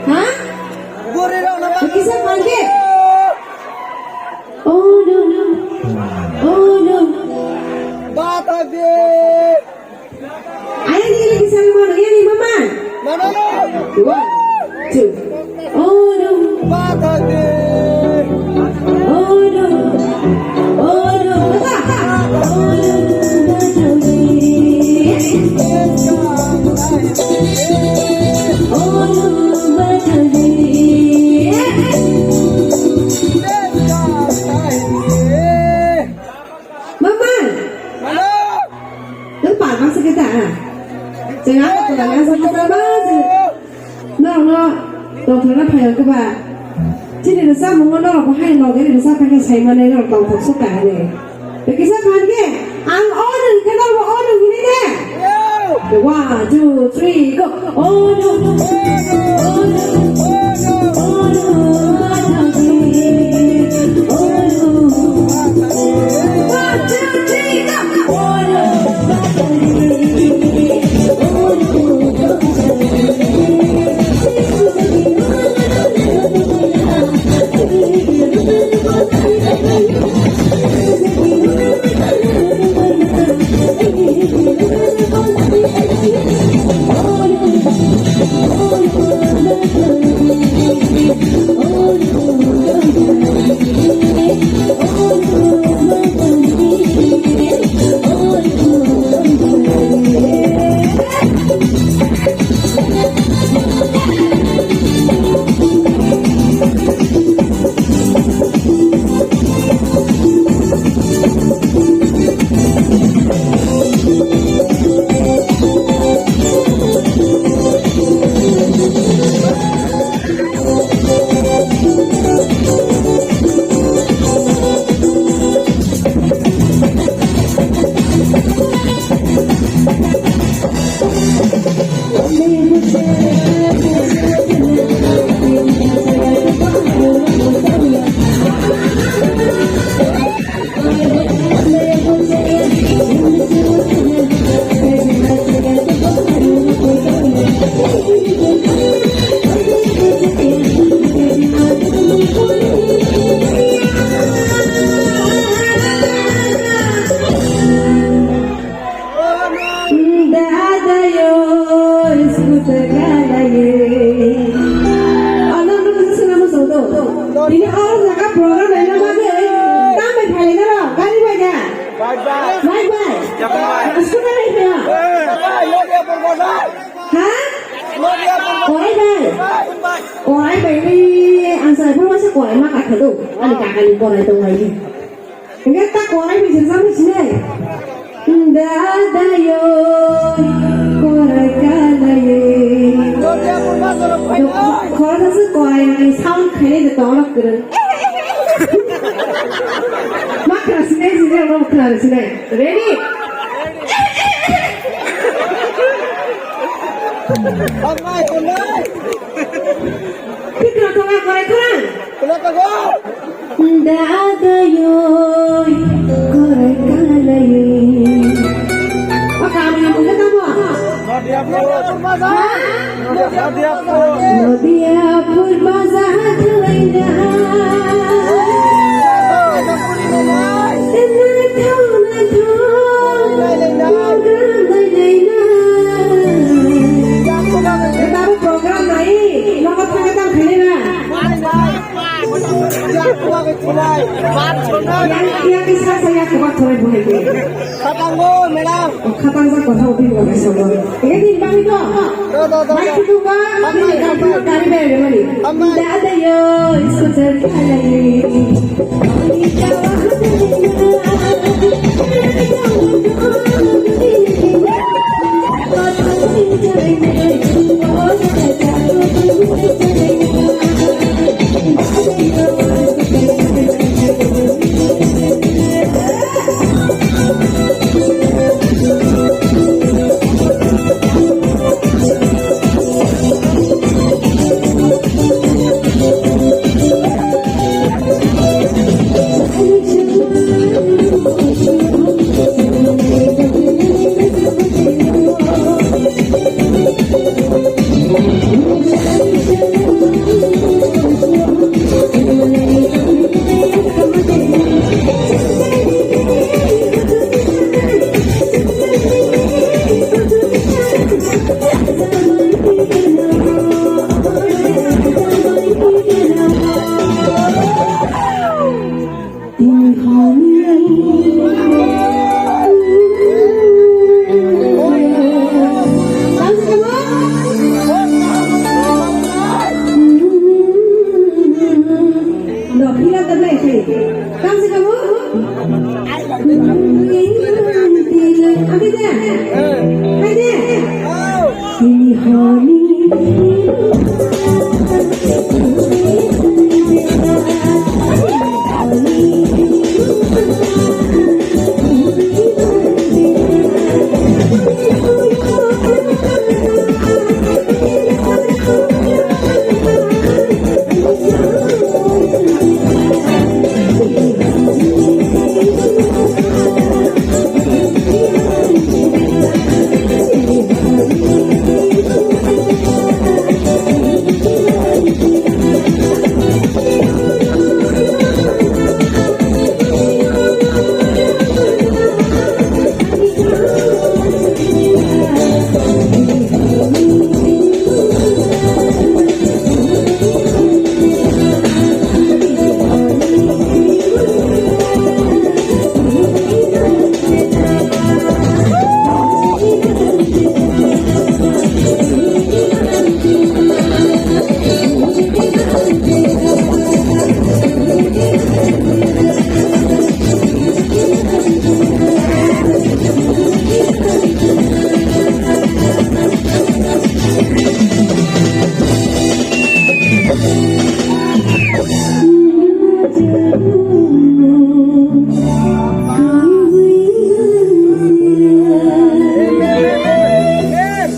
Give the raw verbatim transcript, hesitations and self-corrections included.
Ha? Kisa phan khe? Oh no. Oh no. Bata de. Ayo, dikit lagi kisah mana? Ya nih, Mama. Mana? One, two. Oh no. Bata de. Oh no. Oh no. Papa. Oh no. Mama. Nang pal masa kita. Jangan aku tanya sama sama. No, no. Doktor na payah ke ba. Chini rasa mungo no, bahai no, gini rasa pakai saya mana no, doktor suka ni. Bagi saya pakai. Ang ono, kenal mo ono ini deh. One, two, three, go. Ono, ono, ono, ono, ono. One, two, three, go. Ono. Bai bai. Aswk bai bai. Ha? Korai bai. Korai bai ni ang sai phano se korai ma ka khado. Ani kaka ni korai tong lai. Hingke ta korai bai se sa sinai. Da da yo korai ka lai. Khoroksa se korai ni sound khainai de tolok kwrwng. Ma khna sinai sinai ro khna sinai. Ready? Tikra tonga korai khorang. Dadayoi korai kalai. O kami yang punya kamu? Nodiapur Bazaar. Nodiapur Bazaar. Nodiapur Bazaar thanglaina. Naithok naithok program nailaina. Program nai, nogo thangwi tang khaina. Yang, yang kisa saya kuat thore buhai ke. Khatango, madam. O khatang sa kotha uthi buhai sobo. Ini di bang itu. Do, do, do, do. Mai kutu ba, ini kampung kari bayar mani. Dadayoi scooter kalai.